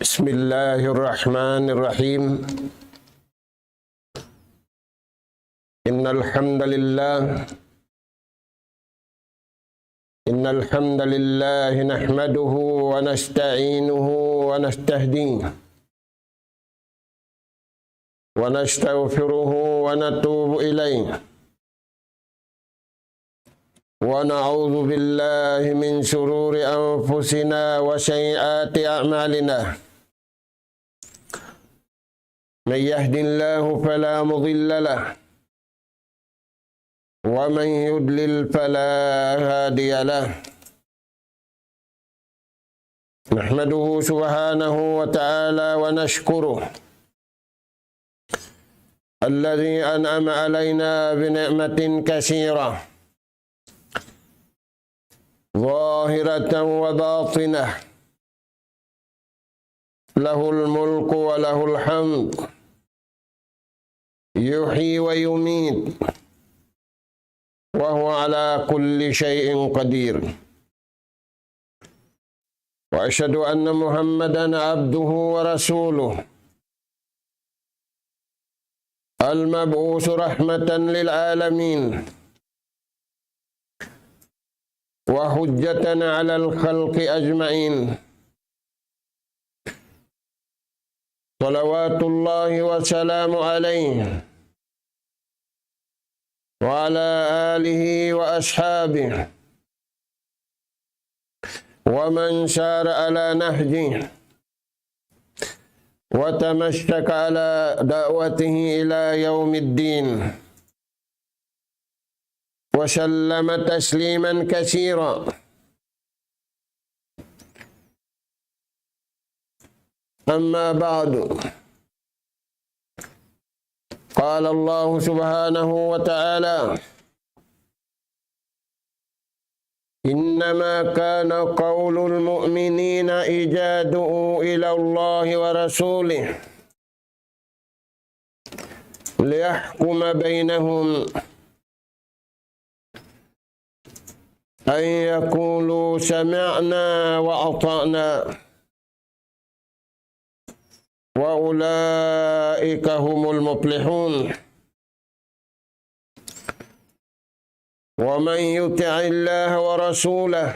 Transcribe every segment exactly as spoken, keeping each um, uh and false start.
بسم الله الرحمن الرحيم. إن الحمد لله، إن الحمد لله نحمده ونستعينه ونستهديه ونستغفره ونتوب إليه، ونعوذ بالله من شرور أنفسنا وسيئات أعمالنا. من يهد الله فلا مضل له، ومن يضلل فلا هادي له. نحمده سبحانه وتعالى ونشكره الذي أنعم علينا بنعمة كثيرة ظاهرة وباطنة، له الملك وله الحمد، يحيي ويميت، وهو على كل شيء قدير. وأشهد أن محمدا عبده ورسوله، المبعوث رحمة للعالمين، وحجة على الخلق أجمعين، صلوات الله وسلامه عليه وعلى آله وأصحابه ومن سار على نهجه وتمسك على دعوته إلى يوم الدين، وسلم تسليما كثيرا. أما بعد، قال الله سبحانه وتعالى: إنما كان قول المؤمنين إذا دعوا إلى الله ورسوله ليحكم بينهم أن يقولوا سمعنا وأطعنا وأولئك هم المفلحون. ومن يطع الله ورسوله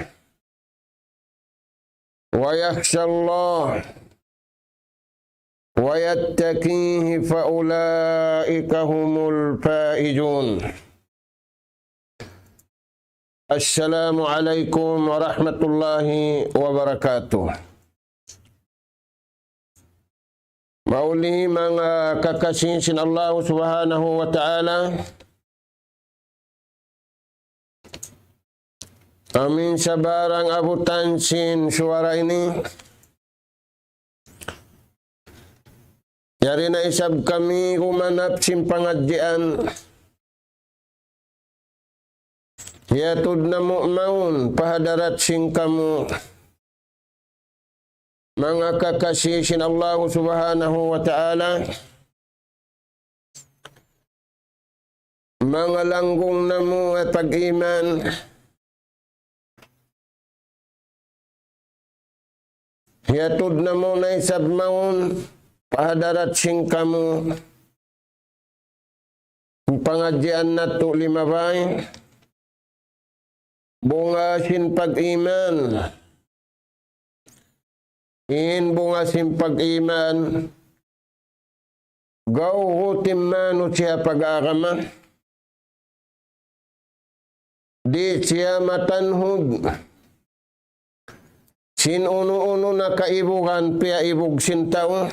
ويخش الله ويتقه فأولئك هم الفائزون. السلام عليكم ورحمة الله وبركاته. Mauli manga kakasi sin Allah Subhanahu wa Ta'ala, amin sabarang abutan sin suwara ini, yari na isab kami gumanap sin pangadjian. Hiyatud namu' mawn pa hadarat sin kamu, manga kakasi sin Allah Subhanahu wa Ta'ala, manga langgung namu' pag-iman. Hiyatud namu' na isab mawn pa hadarat sin kamu in pangadjian natu' limabay, bunga sin pag-iman. In bunga sin pag-iman, gawgut in manusiya' pag-agama. Di' siya matanhud sin unu-unu na kaibugan piyaibug sin tau.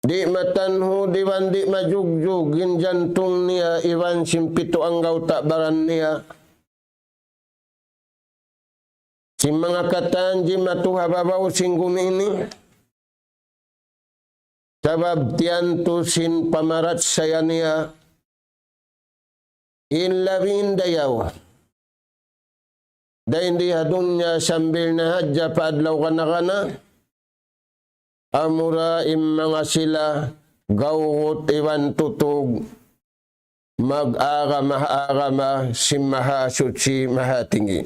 Di' matanhud iban di' majugjug in jantung niya iban sin pitu anggawta' baran niya. Sin manga katan jimatu ha babaw sin gumi ini, sabab tiyantu sin pamarachaya niya, in labi dayaw dayn di ha dunya sambil na hadja pa adlaw kana-kana, amura in manga sila gawgut iban tutug mag-agama-agama sin Mahasuchi Mahatinggi.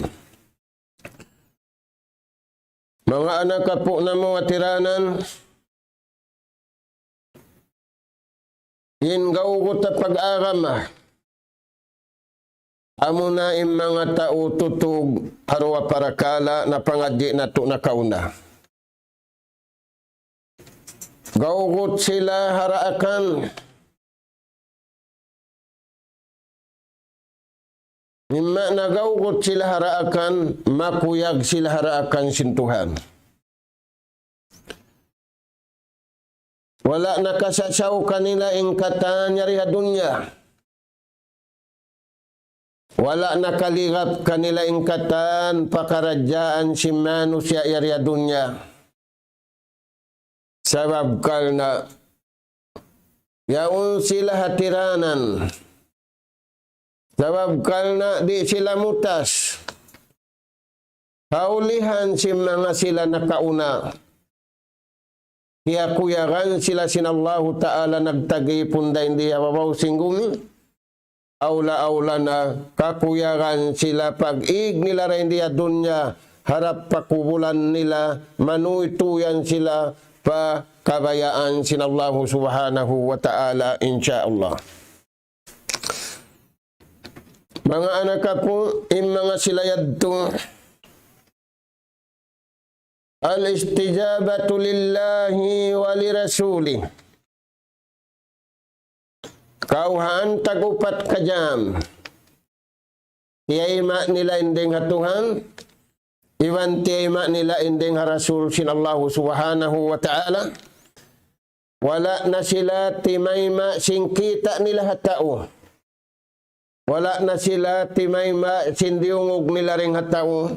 Manga anak apu' namu' ha tiranan, in gawgut ha pag-agama, amuna in manga tau tutug ha duwa parakala' na pangadji' natu' nakauna. Gawgut sila ha daakan. Mimma nagawgut sila ha daakan, makuyag sila ha daakan sin Tuhan. Wala' nakasasaw kanila in katan yari ha dunya. Wala' nakaligap kanila in katan pakaradjaan sin manusiya' yari ha dunya. Sabab karna' yaun sila ha tiranan. Sabab karna' di' sila mutas. Kaulihan sin manga sila nakauna. Kiyakuyagan sila sin Allahu Ta'ala nagtagipun dayn di ha babaw sin gumi. Awla-awla na kakuyagan sila pag-ig nila dayn di ha dunya, harap pa kubulan nila, manuytuyan sila pa kabayaan sin Allahu Subhanahu wa Ta'ala, insya Allah. Manga anak apu', in manga sila yadtu, الاستجابة لله ولرسوله. Kawhaan tag-upat ka jam. Tiyayma' nila in dayng ha Tuhan, iban tiyayma' nila in dayng ha Rasul sin Allahu Subhanahu wa Ta'ala. Wala' na sila timayma' sin kita' nila ha tau. Wala' na sila timayma' sin diyungug nila dayn ha tau.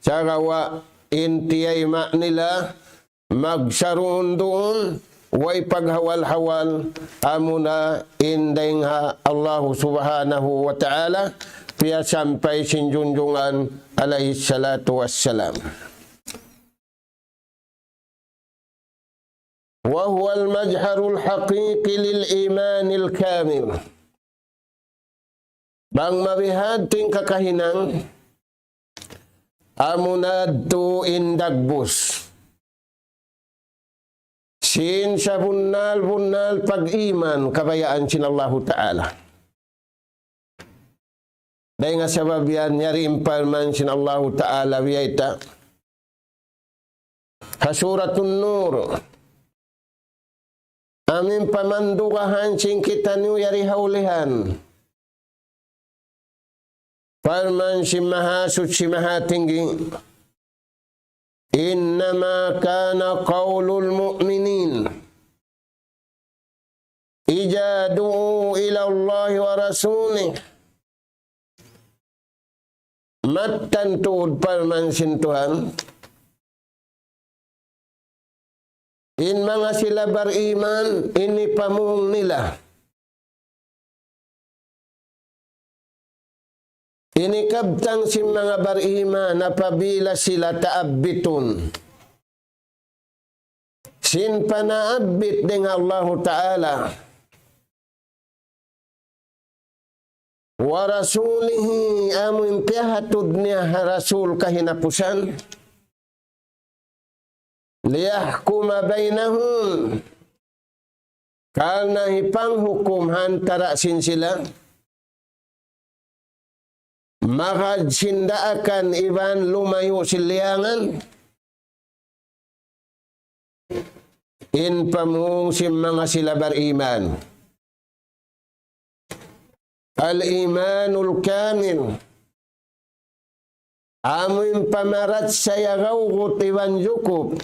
Sagawa' in tiyayma' nila magsaruun-duun, way paghawal-hawal, amuna in dayng ha Allahu Subhanahu wa Ta'ala, piyasampay sin junjungan alayhi salatu wassalam. وهو المظهر الحقيقي للإيمان الكامل. Bang mabihadtu in kakahinang, amuna yadtu in dagbus sin sabunnal-bunnal pag-iman kabayaan sin Allahu Ta'ala. Dayn ha sabab yan, yari in parman sin Allahu Ta'ala biyayta' ha Suratun Nur. Amu in pamandugahan sin kitaniyu yari ha ulihan. Parman sin Mahasuchi Mahatinggi, إنما كان قول المؤمنين إذا دعوا إلى الله ورسوله. Mattan tuud parman sin Tuhan, in manga sila bariman, ini pamung nila. Ini kabtang sin manga bariman apabila sila taabbitun sin panaabbit dayn ha Allahu Ta'ala. ورسوله, amu in piyahatud niya ha Rasul kahinapusan. ليحكم بينهم, karna' hipanghukum ha antara' sin sila, magad sin daakan iban lumayu' sin liyangan. In pamung sin manga sila bariman. الإيمان الكامل. Amu in pamarachaya gawgut iban jukup.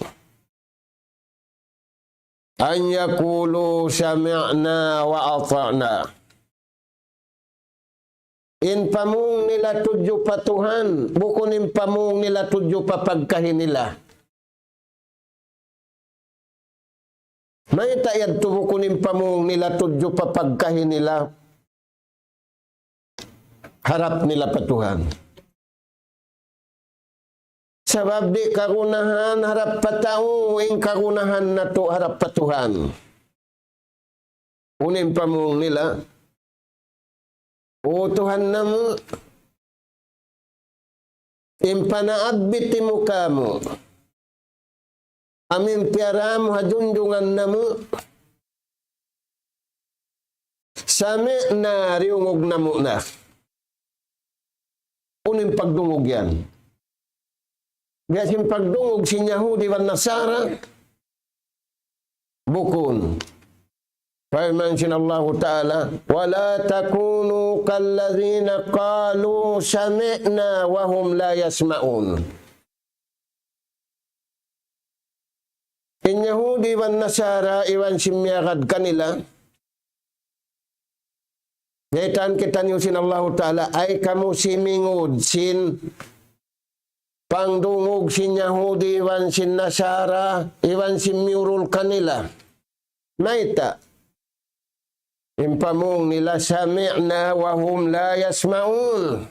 أن يقولوا سمعنا وأطعنا. In pamung nila tudju pa Tuhan, bukun in pamung nila tudju pa pagkahi nila. Mayta' yadtu bukun in pamung nila tudju pa pagkahi nila, harap nila pa Tuhan? Sabab di' kagunahan harap pa tau in kagunahan natu' harap pa Tuhan. Unu in pamung nila? O Tuhan namu', in panaabbit mu kāmu', amu in piyarā mu ha junjungan namu'. Sami'na, diyungug namu' na. Unu in pagdungug yan? Biya' sin pagdungug sin Yahudi iban Nasara? Bukun. Parman sin Allahu Ta'ala, ولا تكونوا كالذين قالوا سمعنا وهم لا يسمعون. In Yahudi iban Nasara iban sin miyagad kanila, naitan kitaniyu sin Allahu Ta'ala, ayaw kamu simingud sin pangdungug sin Yahudi iban sin Nasara iban sin miyurul kanila. Mayta'? In pamung nila, سمعنا وهم لا يسمعون.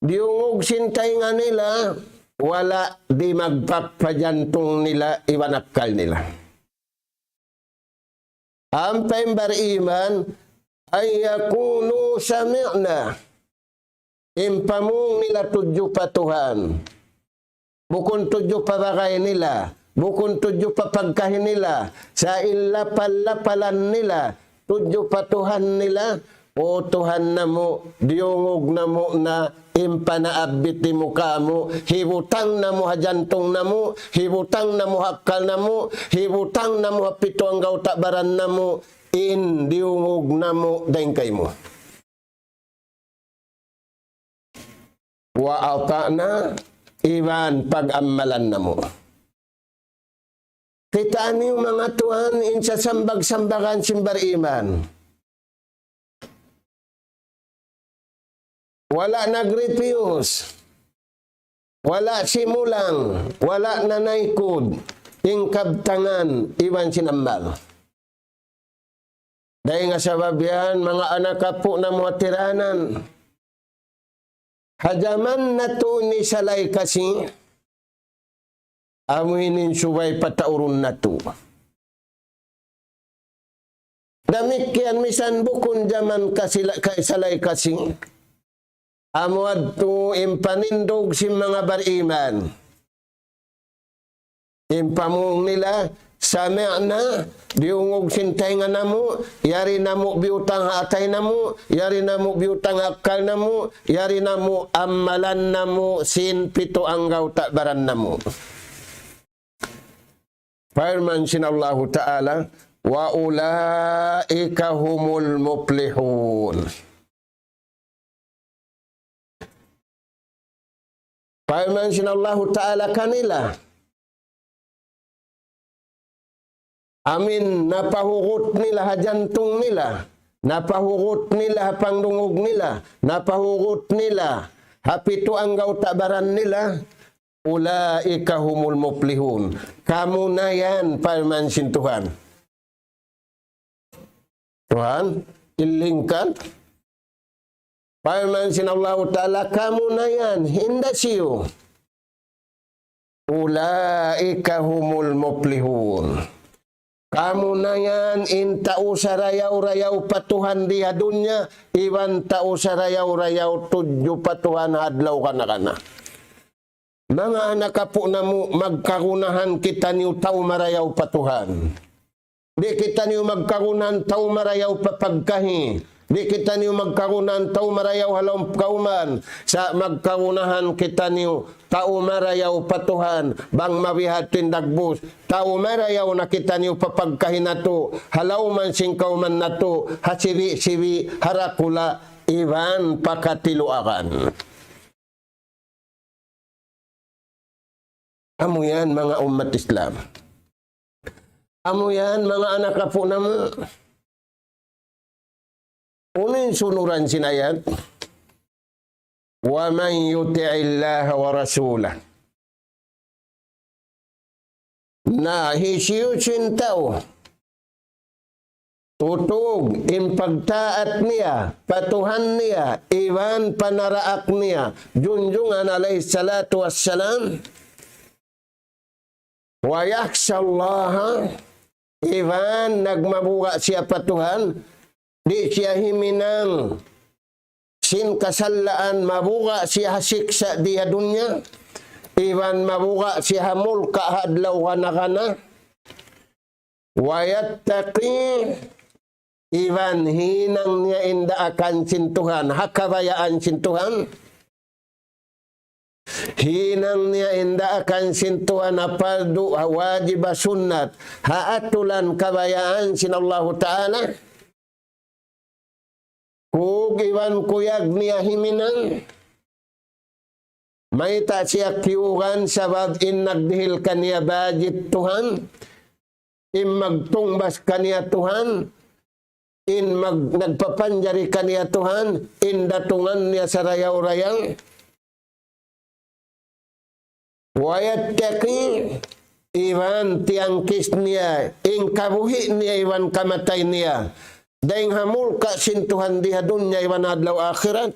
Diyungug sin taynga nila, wala' di' magpap pa jantung nila iban akkal nila. Ampa in bariman, أن يقولوا سمعنا. In pamung nila tudju pa Tuhan. Bukun tudju pa bagay nila. Bukun tudju pa pagkahi nila. Sa' in lapal-lapalan nila tudju pa Tuhan nila. O Tuhan namu', diyungug namu' na in panabbit mu kāmu', hibutang namu' ha jantung namu', hibutang namu' ha akkal namu', hibutang namu' ha pitu anggawta' baran namu', in diyungug namu' dayn kaymu. وأطعنا, iban pag-ammalan namu'. Kitaa niyu manga tuwan, in sasambag-sambagan sin bariman. Wala' nag-refuse. Wala' simulang. Wala' nanaykud. In kabtangan iban sin ammal. Dayn ha sabab yan, manga anak apu' namu' ha tiranan. Ha jaman natu' ini salay kasi, amu ini in subay pataurun natu'. Damikkiyan misan bukun jaman kasi la-, ka-, salay kasi. Amu yadtu in panindug sin manga bariman. In pamung nila, سمعنا, diyungug sin taynga namu', yari namu' biyutang ha atay namu', yari namu' biyutang ha akkal namu', yari namu' ammalan namu' sin pitu anggawta' baran namu'. Parman sin Allahu Ta'ala, وأولئك هم المفلحون. Parman sin Allahu Ta'ala kanila, amu in napahugut nila ha jantung nila, napahugut nila ha pangdungug nila, napahugut nila ha pitu anggawta' baran nila, أولئك هم المفلحون. Kamu na yan, parman sin Tuhan. Tuhan, ilingkan. Parman sin Allahu Ta'ala, kamu na yan, hinda siyu. أولئك هم المفلحون. Kamu na yan in tau sarayaw-rayaw pa Tuhan di ha dunya, iban tau sarayaw-rayaw tudju pa Tuhan ha adlaw kana-kana. Manga anak apu' namu', magkagunahan kitaniyu tau marayaw pa Tuhan. Di' kitaniyu magkagunahan tau marayaw pa pagkahi. Di' kitaniyu magkagunahan tau marayaw ha lawm kawman. Sa' magkagunahan kitaniyu tau marayaw pa Tuhan. Bang mabiha' tuud in dagbus, tau marayaw na kitaniyu pa pagkahi natu', ha lawman sin kawman natu', ha sibi'-sibi', ha dakula', iban pa katiluagan. Amu yan, manga ummat Islam. Amu yan, manga anak apu' namu'. Unu in sunuran sin ayat? ومن يطع الله ورسوله. Na hisiyu-siyu in tau tutug in pagtaat niya pa Tuhan niya, iban pa naraak niya, junjungan alayhi salatu wassalam, ويخشى الله, iban nagmabuga' siya pa Tuhan, di' siya himinang sin kasalaan, mabuga' siya ha siksa' di ha dunya, iban mabuga' siya ha mulka' ha adlaw kana-kana. ويتقي, iban hinang niya in daakan sin Tuhan, ha kabayaan sin Tuhan. Hinang niya in daakan sin Tuhan, ha pardu, ha wajib, ha sunnat, ha atulan kabayaan sin Allahu Ta'ala. Kug iban kuyag niya himinang. Mayta' siya kiyugan? Sabab in nagdihil kaniya budget Tuhan, in magtungbas kaniya Tuhan, in mag-, nagpapanjari kaniya Tuhan, in datungan niya sarayaw-rayaw. ويتقي, iban tiyangkis niya in kabuhi' niya iban kamatay niya dayn ha mulka' sin Tuhan di ha dunya iban adlaw akhirat.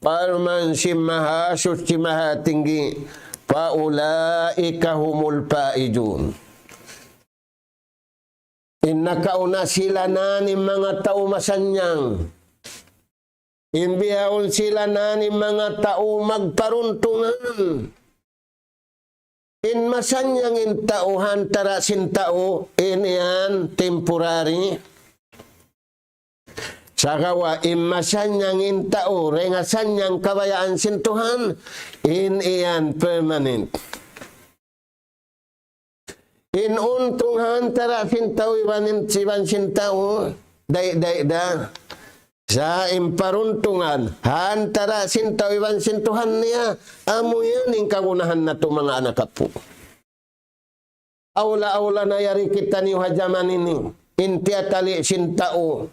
Parman sin Mahasuchi Mahatinggi, فأولئك هم الفائزون. In nakauna sila na in manga tau masannyang. In bihaun sila na in manga tau magparuntungan. In masannyang in tau ha antara' sin tau, in yan temporary. Sagawa' in masannyang in tau, dayn ha sannyang kabayaan sin Tuhan, in yan permanent. In untung ha antara' sin tau iban in, iban sin tau, day-day da. Sa' in paruntungan ha antara' sin tau iban sin Tuhan niya, amu yan in kagunahan natu' manga anak apu'. Awla-awla na yari kitaniyu ha jaman ini, in tiyatali' sin tau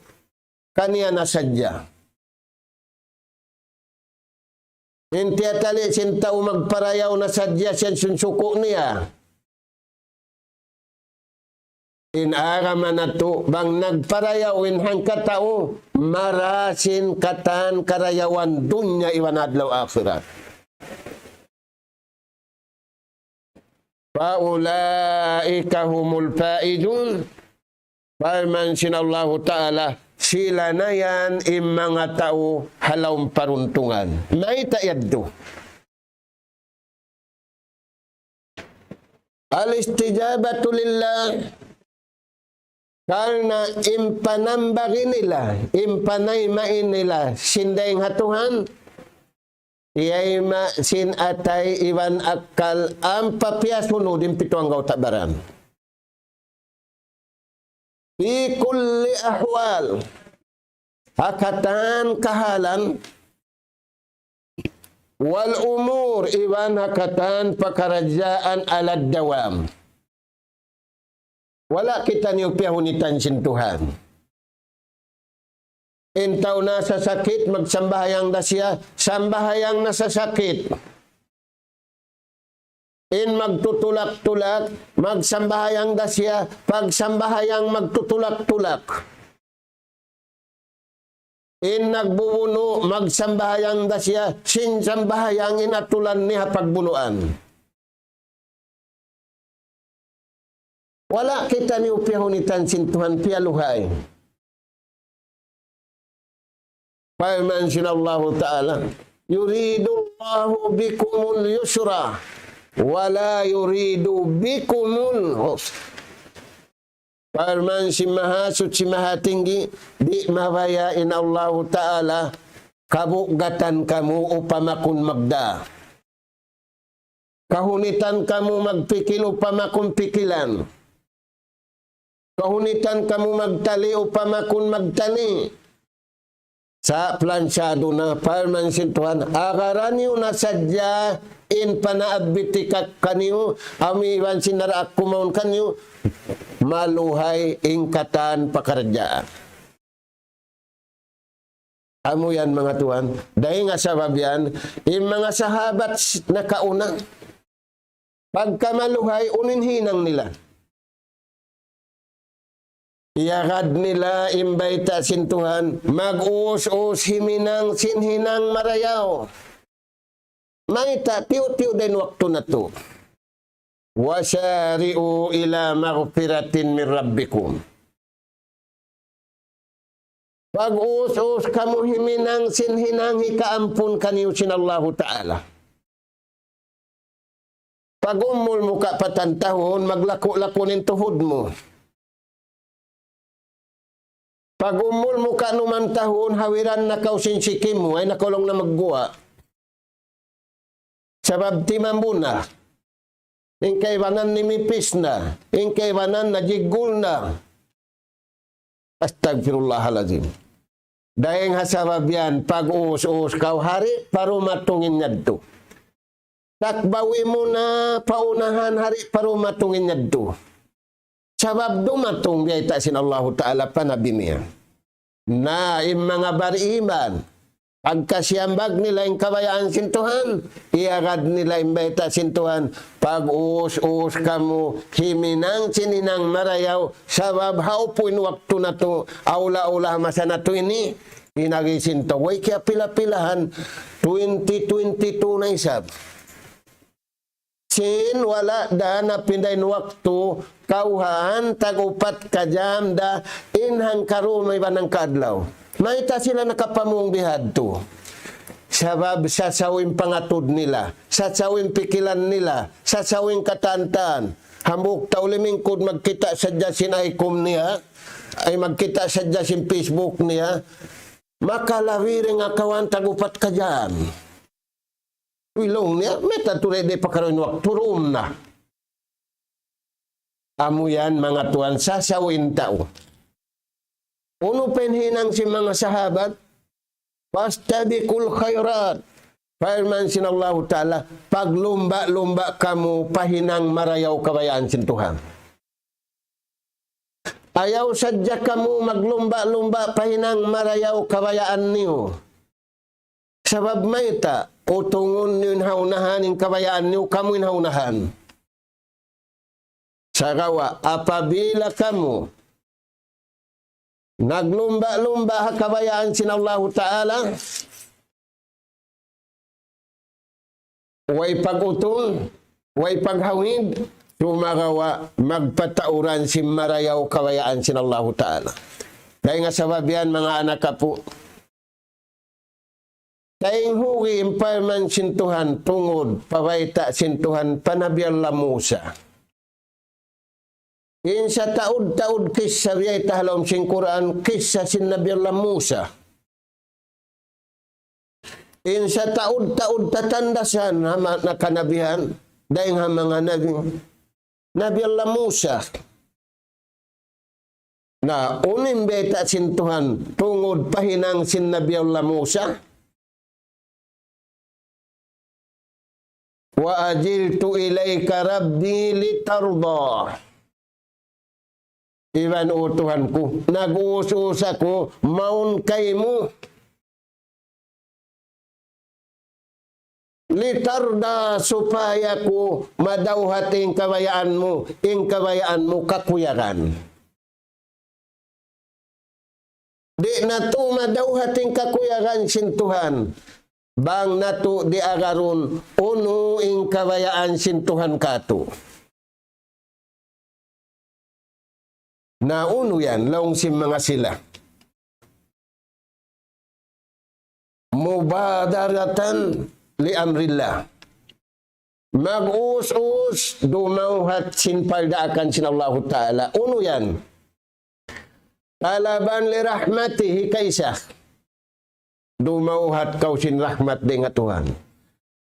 kaniya na sadja. In tiyatali' sin tau magparayaw na sadja sin suku' niya. In agama natu' bang nagparayaw in hangkatau, marayaw sin katan karayawan dunya iban adlaw akhirat. فأولئك هم الفائزون. Parman sin Allahu Ta'ala, sila na yan in manga tau ha lawm paruntungan. Mayta' yadtu? الاستجابة لله. Karna' in panambari nila, in panaymai nila sin dayng ha Tuhan, tiyayma' sin atay iban akkal ampa piyasunud in pitu hanggaw-tabaran. في كل الأحوال. Ha katan kahalan, والأمور, iban ha katan pakaradjaan, على الدوام. Wala' kitaniyu piyahunitan sin Tuhan. In tau nasasakit, magsambahayang da siya, sambahayang nasasakit. In magtutulak-tulak, magsambahayang da siya, pagsambahayang magtutulak-tulak. In nagbubunu', magsambahayang da siya, sin sambahayang in atulan niya ha pagbunuan. Wala' kitaniyu piyahunitan sin Tuhan, piyaluhay. Parman sin Allahu Ta'ala, يريد الله بكم اليسر ولا يريد بكم العسر. Parman sin Mahasuchi Mahatinggi, di' mabaya' in Allahu Ta'ala kabugatan kamu upama kun magdā. Kahunitan kamu magpikil upama kun pikilan. Kahunitan kamu magtali upama kun magtali. Sa' plansyadu na, parman sin Tuhan, agaran niyu na sadja in panaabbitik kaniyu, amu iban sin naraak kumaun kaniyu, maluhay in katan pakaradjaan. Amu yan, manga tuwan. Dayn ha sabab yan, in manga sahabat s-, nakauna, pagka maluhay, unu in hinang nila? Iyagad nila in bayta' sin Tuhan, mag-us-us himinang sin hinang marayaw. Mayta', tiyu'-tiyu' da in waktu natu'. وسارعوا إلى مغفرة من ربكم. Pag-us-us kamu himinang sin hinang hikaampun kaniyu sin Allahu Ta'ala. Pag-umul mu ka patan tahun, maglaku-laku in tuhud mu. Pag-umul mu ka numan tahun, hawiran na kaw sin sikim mu, ay na kaw laung na magguwa'. Sabab timambu na. In kaibanan nimipis na. In kaibanan najiggul na. Astagfirullahalazim. Dayn ha sabab yan, pag-uus-uus kaw hari, parumatung in yadtu. Takbawi mu na paunahan hari, parumatung in yadtu. Sabab dumatung biyayta' sin Allahu Ta'ala pa Nabi niya. Na in manga bariman, pagkasiyambag nila in kabayaan sin Tuhan, iyagad nila in bayta' sin Tuhan, pag-uus-uus kamu himinang sin hinang marayaw, sabab hawpu in waktu natu', awla-awla masa natu' ini, in agi sin tau, way kiyapila-pilahan, twenty twenty-two na isab. Sin wala' da napinda in waktu, kawhaan tag-upat ka jam da in hangkarum iban hangkaadlaw. Mayta' sila nakapamung bihadtu? Sabab sasaw in pangatud nila, sasaw in pikilan nila, sasaw in katantan. Hambuuk tau limingkud magkita' sadja sin iCom niya, ay magkita' sadja sin Facebook niya, makalabi dayn ha kawhaan tag-upat ka jam. Laung niya, mayta' tuud di' pakaruun waktu rum na. Amu yan, manga tuwan, sasaw in tau. Unu pa in hinang sin manga sahabat, "Fastabiqul khairat." Parman sin Allahu Ta'ala, paglumba'-lumba' kamu pa hinang marayaw kabayaan sin Tuhan. Ayaw sadja kamu maglumba'-lumba' pa hinang marayaw kabayaan niyu. Sabab mayta', utungun niyu in ha unahan in kabayaan niyu, kamu in ha unahan. Sagawa', apabila kamu naglumba'-lumba' ha kabayaan sin Allahu Ta'ala, way pag-utung, way paghawid, sumagawa' magpatauran sin marayaw kabayaan sin Allahu Ta'ala. Dayn ha sabab yan, manga anak apu', taymanghud in parman sin Tuhan tungud pa bayta' sin Tuhan pa Nabi Allah Musa. In sataud-taud kissa biyayta' ha lawm sin Qur'an, kissa sin Nabi Allah Musa. In sataud-taud tatandasan ha ma-, na kanabihan, dayn ha manga nabi. Nabi Allah Musa. Na, unu in bayta' sin Tuhan tungud pa hinang sin Nabi Allah Musa? وعجلت إليك رب لترضى. Iban, O Tuhan ku, nag-uus-uus aku mawn kaymu. لترضى, supaya ku madawhat in kabayaan mu, in kabayaan mu kakuyagan. Di' natu' madawhat in kakuyagan sin Tuhan. Bang natu' di' agarun, unu in kabayaan sin Tuhan katu'. Na unu yan, laung sin manga sila. مبادرة لأمر الله. Mag-uus-uus, dumawhat sin pardaakan sin Allahu Ta'ala. Unu yan? طلبا لرحمته, kaisa. Dumawhat kaw sin rahmat dayn ha Tuhan.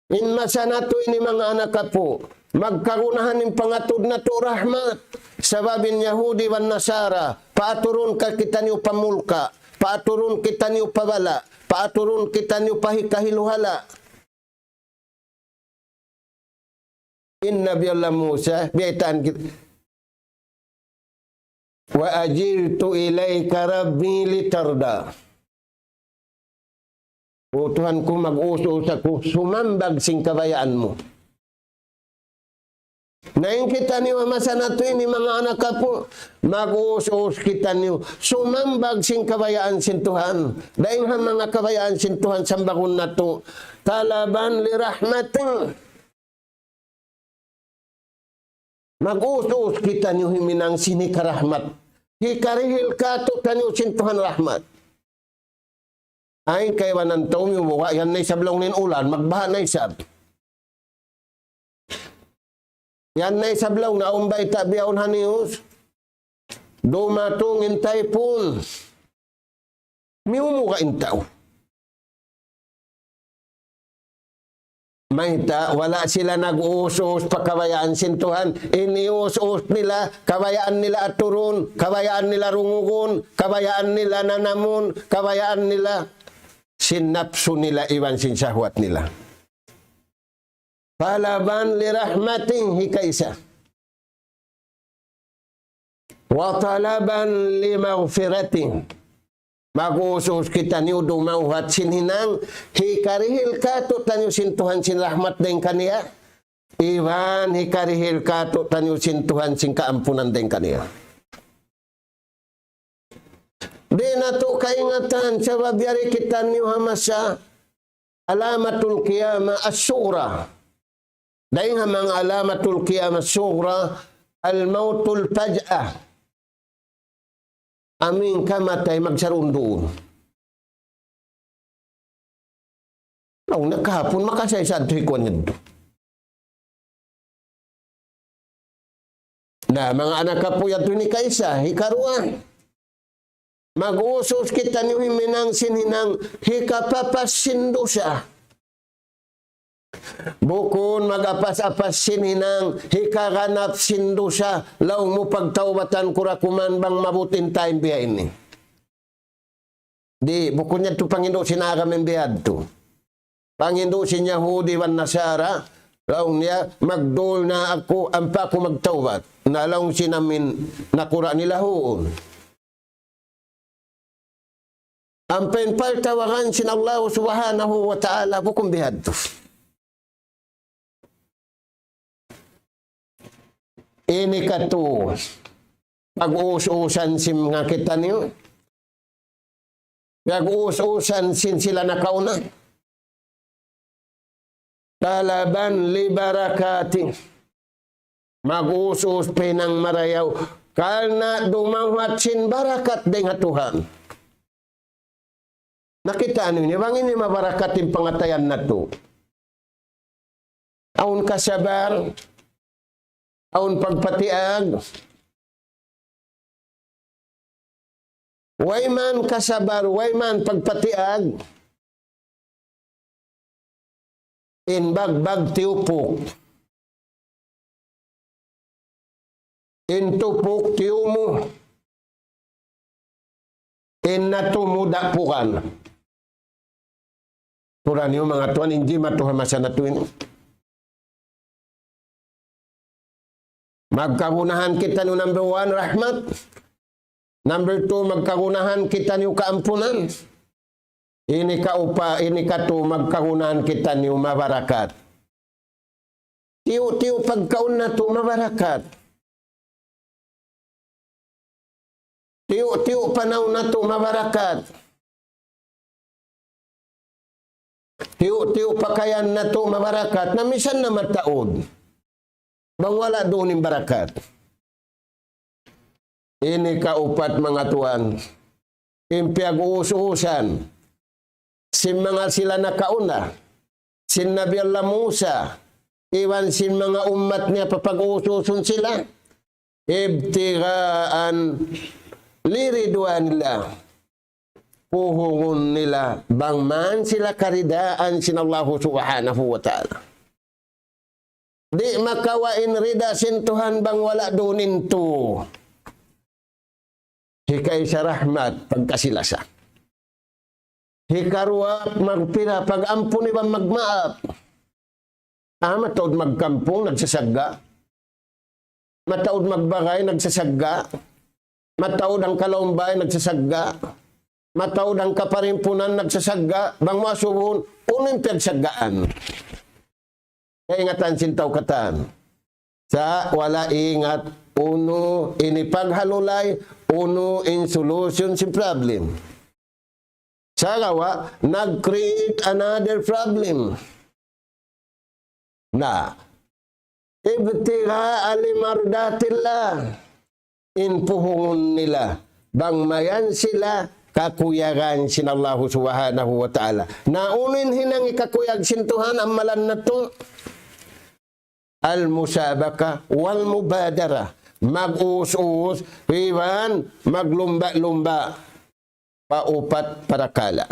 In masa natu' ini manga anak apu', magkagunahan in pangatud natu' rahmat. Sabab in Yahudi iban Nasara, paaturun ka kitaniyu pa mulka', paaturun kitaniyu pa bala', paaturun kitaniyu pa hikahiluhala'. In Nabi Allah Musa, biyaytaan kita. وعجلت إليك رب لترضى. O Tuhan ku, mag-uus-uus aku, sumambag sin kabayaan mu. Na in kitaniyu ha masa natu' ini manga anak apu', mag-uus-uus kitaniyu, sumambag sin kabayaan sin Tuhan. Dayn ha manga kabayaan sin Tuhan sambagun natu', طلبا لرحمته. Mag-uus-uus kitaniyu himinang sin hikarahmat. Hikarihil kātu'niyu sin Tuhan rahmat. Ay, kaibanan tau, miyubuga' yan na isab laung niya in ulan, magbaha' na isab. Yan na isab laung niya, awn bayta' bihaun ha news. Dumatung in typhoon. Miyumuka in tau. Mayta', wala' sila nag-uus-uus pa kabayaan sin Tuhan. In ius-uus nila, kabayaan nila aturun, kabayaan nila rungugun, kabayaan nila nanamun, kabayaan nila sin napsu nila iban sin sahwat nila. طلبا لرحمة, hikaisa. وطلبا لمغفرة. Mag-uus-uus kitaniyu dumawhat sin hinang, hikarihil kātu'niyu sin Tuhan sin rahmat dayn kaniya, iban hikarihil kātu'niyu sin Tuhan sin kaampunan dayn kaniya. Di' natu' kaingatan, sabab yari kitaniyu ha masa علامة القيامة الصغرى. Dayn ha manga علامة القيامة الصغرى الموت الفجأة. Amu in kamatay magsarundun. Laung niya kahapun makasaysayan tu hi kuwan yadtu. Na, manga anak apu' yadtu ini kaisa, hikaruwa. Mag-uus-uus kitaniyu huminang sin hinang hikapapas sin dusa. Bukun mag-apas-apas sin hinang hikaganap sin dusa, laung mu pagtaubatan ku ra kuman bang maabut in time biya' ini. Di', bukun yadtu panghindu' sin agama in biyadtu. Panghindu' sin Yahudi iban Nasara, laung niya, magdul na aku, ampa aku magtawbat. Na laung sin amin, nakura' nila huun. Ampa in paltawagan sin Allah Subhanahu wa Ta'ala, bukun biyadtu. Ini katu', pag-uus-uusan sin manga kitaniyu, pag-uus-uusan sin sila nakauna. طلبا لبركات. Mag-uus-uus pa hinang marayaw. Karna' dumawhat sin barakat dayn ha Tuhan. Nakita' niyu ini, bang ini mabarakat in pangatayan natu'. Awn kasabar, awn pagpatiag. Way man kasabar, way man pagpatiag. In bagbag tiyupuk. In tupuk tiyumu. In natumu dapukan. Turan niyu manga tuwan, in jimatu ha masa natu' ini. Magkagunahan kitaniyu number one, rahmat. Number two, magkagunahan kitaniyu kaampunan. Ini kaupat, ini katu', magkagunahan kitaniyu mabarakat. Tiyu'-tiyu' pagkaun natu' mabarakat. Tiyu'-tiyu' panahun natu' mabarakat. Tiyu'-tiyu' pakayan natu' mabarakat. Na misan na mataud. Bang wala' duun in barakat. Ini kaupat manga tuwan. In piyag-uus-uusan sin manga sila nakauna, sin Nabi Allah Musa, iban sin manga ummat niya papag-uus-uusun sila, ابتغاء لرضوان الله. Puhungun nila bang man sila karidaan sin Allahu Subhanahu wa Ta'ala. Di' makawa' in rida sin Tuhan bang wala' duun in tu. Hikaisa rahmat, pagkasi-lasa. Hikaruwa, magpira, pag-ampun iban magmaap. Ah, mataud magkampung, nagsasagga'. Mataud magbagay, nagsasagga'. Mataud hangkalaum bay, nagsasagga'. Mataud hangkaparimpunan, nagsasagga'. Bang mu asubuhun, unu in piyagsaggaan? Kaingatan sin tau katan. Sa' wala' ingat unu in hipaghalulay, unu in solution sin problem. Sagawa', nag-create another problem. Na, ابتغاء لمرضات الله. In puhungun nila, bang mayan sila kakuyagan sin Allahu Subhanahu wa Ta'ala. Na unu in hinang hikakuyag sin Tuhan, amalan natu'. المسابقة والمبادرة. Mag-us-us, iban maglumba-lumba. Pa upat parakala'.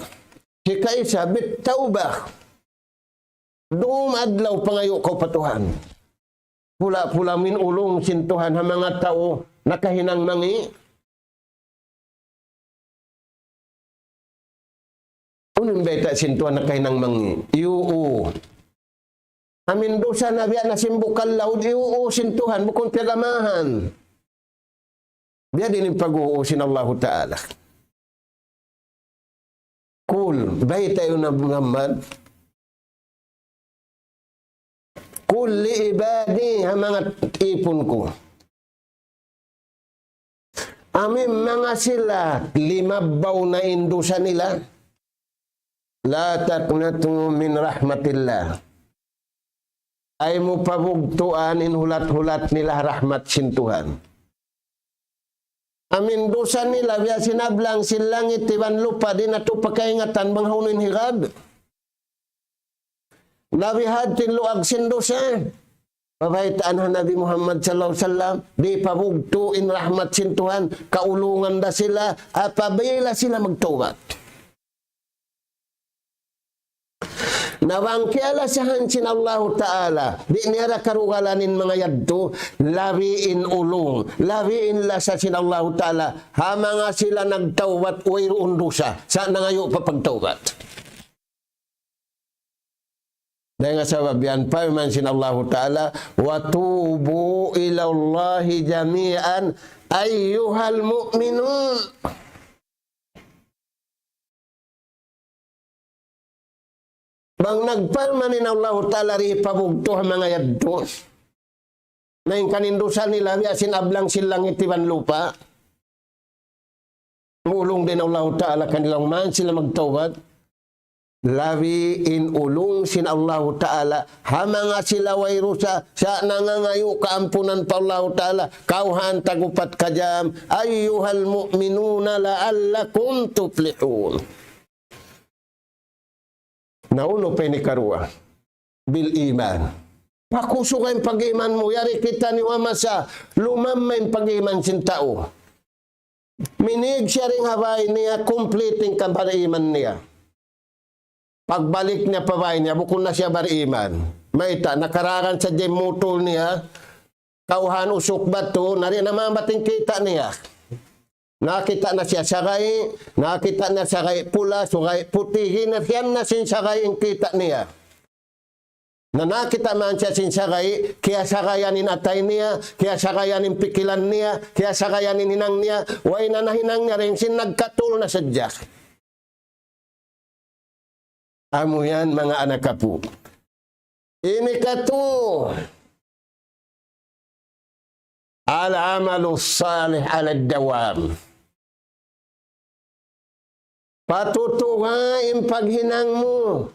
Hikaisa, بالتوبة. Dum adlaw pangayu' kaw pa Tuhan. Pula-pula amu in ulung sin Tuhan ha manga tau nakahinang mangi'. Unu in bayta' sin Tuhan nakahinang mangi'? Iyuu. Amu in dusa na biya' na sin bukal laud, iyuu sin Tuhan, bukun piyag-amahan. Biya' diin in pag-uu sin Allahu Ta'ala. قل, baytai, ya Nabi Muhammad. قل لعبادي, ha manga ipun ku. Amu in manga sila limabbaw na in dusa nila. لا تقنطوا من رحمة الله. Ayaw mu pabugtuan in hulat-hulat nila ha rahmat sin Tuhan. Amu in dusa nila biya' sin ablang sin langit iban lupa', di' natu' pakaingatan bang hawnu in hirad. Labi hati in luag sin dusa. Pabaytaan ha Nabi Muhammad sallallahu alayhi wasallam, di' pabugtu' in rahmat sin Tuhan, kaulungan da sila, apabila sila magtawbat. Na bang kiyalasahan sin Allahu Ta'ala, di' niya da karugalan in manga yadtu, labi in ulung, labi in lasa sin Allahu Ta'ala, ha manga sila nagtawbat, wayruun dusa, sa' nangayu' pa pagtawbat. Dayn ha sabab yan, parman sin Allahu Ta'ala, وتوبوا إلى الله جميعا أيها المؤمنون. Bang nagparman in Allahu Ta'ala di' pabugtu' ha manga yadtu. Malayngkan in dusa nila biya' sin ablang sin langit iban lupa'. Ulung da in Allahu Ta'ala kanila bang man sila magtawbat. Labi in ulung sin Allahu Ta'ala ha manga sila way dusa, sa' nangangayu' kaampunan pa Allahu Ta'ala, kawhaan tag-upat ka jam, أيها المؤمنون لعلكم تفلحون. Na unu pa in hikaruwa? بالإيمان. Pakusuga in pag-iman mu, yari kitaniyu ha masa lumamma in pag-iman sin tau. Minīg siya dayn ha bāy niya, complete in kabariman niya. Pagbalik niya pa bāy niya, bukun na siya bariman. Mayta', nakaragan sadja in mutul niya, kawhaan usuk batu, na di' na maambat in kita' niya. Nakakita' na siya saray, nakakita' na saray pula, saray puti, hinirhian na sin saray in kita' niya. Na nakakita' man siya sin saray, kiyasarayan in atay niya, kiyasarayan in pikilan niya, kiyasarayan in hinang niya, way na nahinang niya dayn sin nagkatul na sadja. Amu yan, manga anak apu'. Ini katu', العمل الصالح على الدوام. Patutuha in paghinang mu.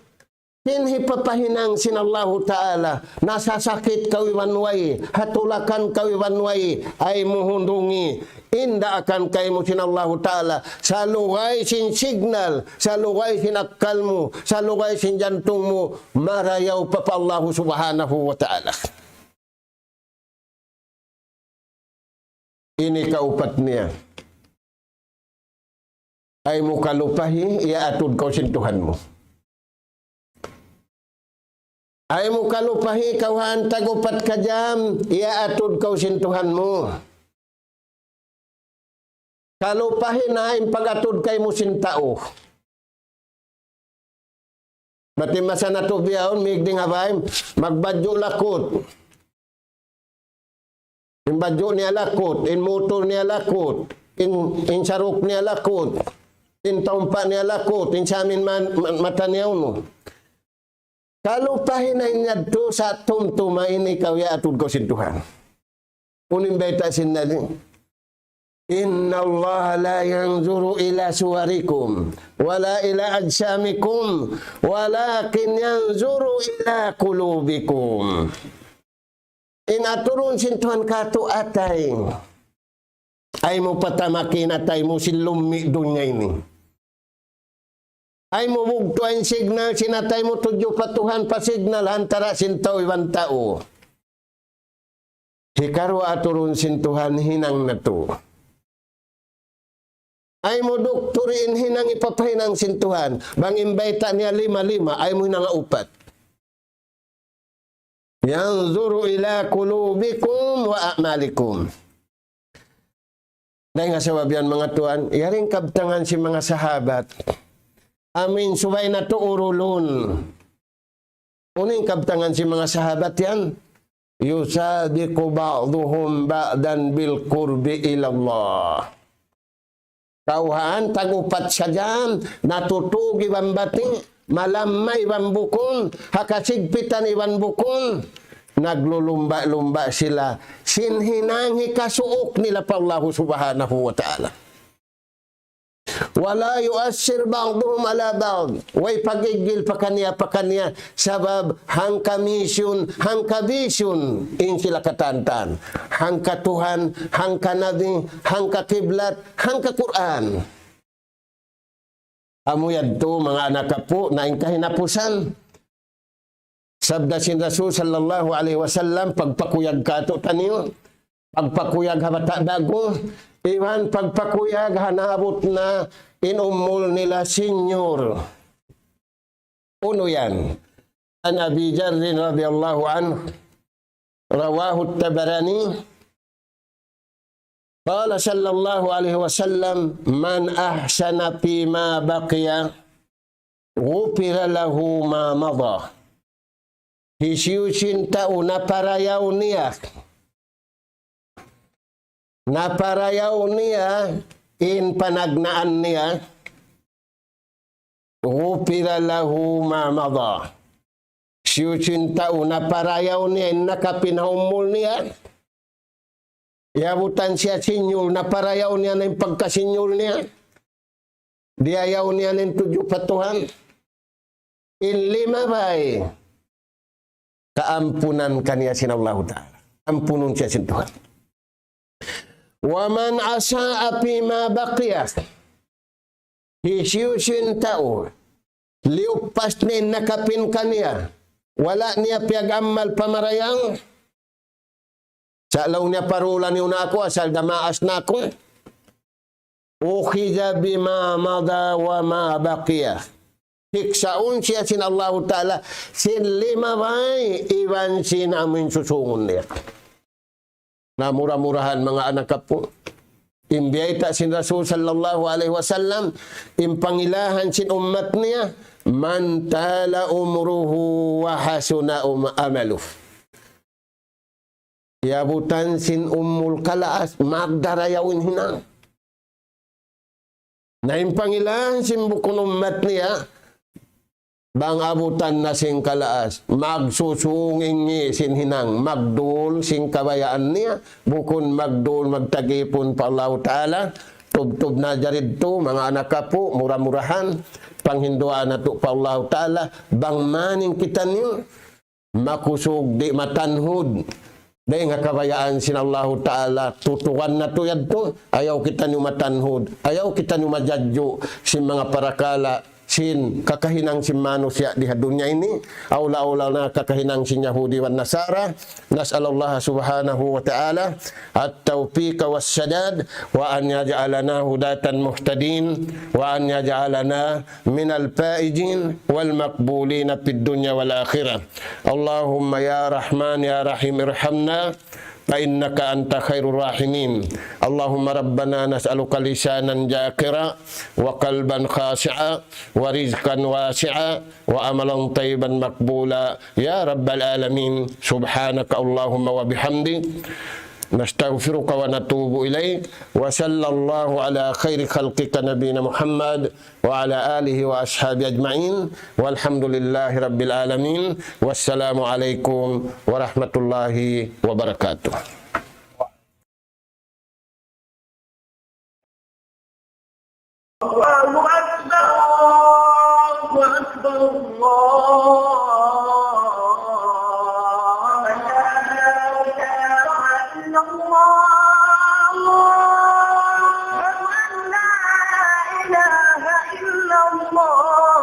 Sin hipapahinang sin Allahu Ta'ala. Nasasakit kaw iban way, ha tulakan kaw iban way, ayaw mu hundungi. In daakan kaymu sin Allahu Ta'ala, salugay sin signal, salugay sin akkal mu, salugay sin jantung mu, marayaw pa pa Allahu Subhanahu wa Ta'ala. Ini kaupat niya. Ayaw mu kalupahi, iyaatud kaw sin Tuhan mu. Ayaw mu kalupahi, kawhaan tag-upat ka jam, iyaatud kaw sin Tuhan mu. Kalupahi na in pag-atud kaymu sin tau. Bat in masa natu' bihaun, mīg dayn ha bāy, magbadju' lakut. In badju' niya lakut, in mutul niya lakut, in, in saruk niya lakut, in tumpa niya lakut, in samin man, ma-, mata niya unu. Kalupahi na in yadtu sa' tumtuma ini kaw iyaatud kaw sin Tuhan. Unu in bayta' sin Nabi? إن الله لا ينظر إلى صوركم ولا إلى أجسامكم ولكن ينظر إلى قلوبكم. In aturun sin Tuhan katu' atay. Ayaw mu patamakin atay mu sin lummi' dunya ini. Ayaw mu bugtuan in signal sin atay mu tudju pa Tuhan, pa signal ha antara' sin tau iban tau. Hikaruwa aturun sin Tuhan hinang natu'. Ayaw mu dukturi in hinang hipapahinang sin Tuhan. Bang in bayta' niya lima, lima, ayaw mu hinanga upat. ينظر إلى قلوبكم وأعمالكم. Dayn ha sabab yan, manga tuwan, yari in kabtangan sin manga sahabat. Amu in subay natu' urulun. Unu in kabtangan sin manga sahabat yan? يسابق بعضهم بعضا بالقرب إلى الله. Kawhaan tag-upat sadja, natutug iban bati', malamma iban bukun, ha kasigpitan iban bukun, naglulumba'-lumba' sila sin hinang hikasuuk nila pa Allahu Subhanahu wa Ta'ala. ولا يؤثر بعضهم على بعض. Way pag-iggil pakaniya-pakaniya, sabab hangka mission, hangka vision in sila katan-katan. Hangka Tuhan, hangka Nabi, hangka kiblat, hangka Qur'an. Amu yadtu, manga anak apu', na in kahinapusan. Sabda sin Rasul sallallahu alayhi wasallam, pagpakuyag kātu'niyu, pagpakuyag ha bata' ba'gu, iban pagpakuyag ha naabut na in umul nila senior. Unu yan? عن أبي ذر رضي الله عنه، رواه الطبراني، قال صلى الله عليه وسلم: من أحسن فيما بقي غفر له ما مضى. Hisiyu-siyu in tau naparayaw niya, naparayaw niya in panagnaan niya, غفر له ما مضى. Hisiyu-siyu in tau naparayaw niya in nakapin ha umul niya, iyabutan siya senior, naparayaw niya na in pagka-senior niya, diyayaw niya na in tudju pa Tuhan. In limabay, kaampunan kaniya sin Allahu Ta'ala. Ampunun siya sin Tuhan. ومن أساء فيما بقي. Hisiyu-siyu in tau liyupas niya in nakapin kaniya, wala' niya piyag-amal pa marayaw. Sa' laung niya, parula niyu na aku, asal da maas na aku. أخذ بما مضى وما بقي. Siksaun siya sin Allahu Ta'ala sin limabay iban sin amu in susūngun niya. Na mura-murahan, manga anak apu', in biyayta' sin Rasul sallallahu alayhi wasallam, in pangilahan sin ummat niya, من طال عمره وحسن عمله. Iyabutan sin umul kalaas, magdarayaw in hinang. Na in pangilahan sin bukun ummat niya, bang abutan na sin kalaas, magsusūng in ngi' sin hinang, magdul sin kabayaan niya, bukun magdul magtag-ipun pa Allahu Ta'ala. Tubtub na jari yadtu, manga anak apu', mura-murahan, panghinduan natu' pa Allahu Ta'ala, bang mayan kitaniyu makusug, di' matanhud dayn ha kabayaan sin Allahu Ta'ala, tutukan natu' yadtu, ayaw kitaniyu matanhud, ayaw kitaniyu majadju' sin manga parakala' sin kakahinang sin manusiya' di ha dunya ini, awla-awla na kakahinang sin Yahudi wan Nasara. نسأل الله سبحانه وتعالى التوفيق والسداد، وأن يجعلنا هداة مهتدين، وأن يجعلنا من الفائزين والمقبولين في الدنيا والآخرة. اللهم يا رحمن يا رحيم ارحمنا فإنك أنت خير الراحمين. اللهم ربنا نسألك لسانا ذاكرا وقلبا خاشعا ورزقا واسعا وعملا طيبا مقبولا يا رب العالمين. سبحانك اللهم وبحمدك، نستغفرك ونتوب إليك. وصلى الله على خير خلقك نبينا محمد وعلى آله وأصحابه أجمعين. والحمد لله رب العالمين. والسلام عليكم ورحمة الله وبركاته. الله أكبر، الله أكبر، الله أكبر. لا إله إلا الله. أشهد أن لا إله إلا الله.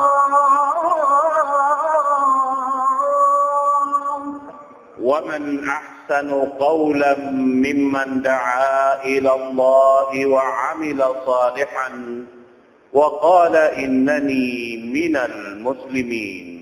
ومن أحسن أحسن قولا ممن دعا إلى الله وعمل صالحا وقال إنني من المسلمين.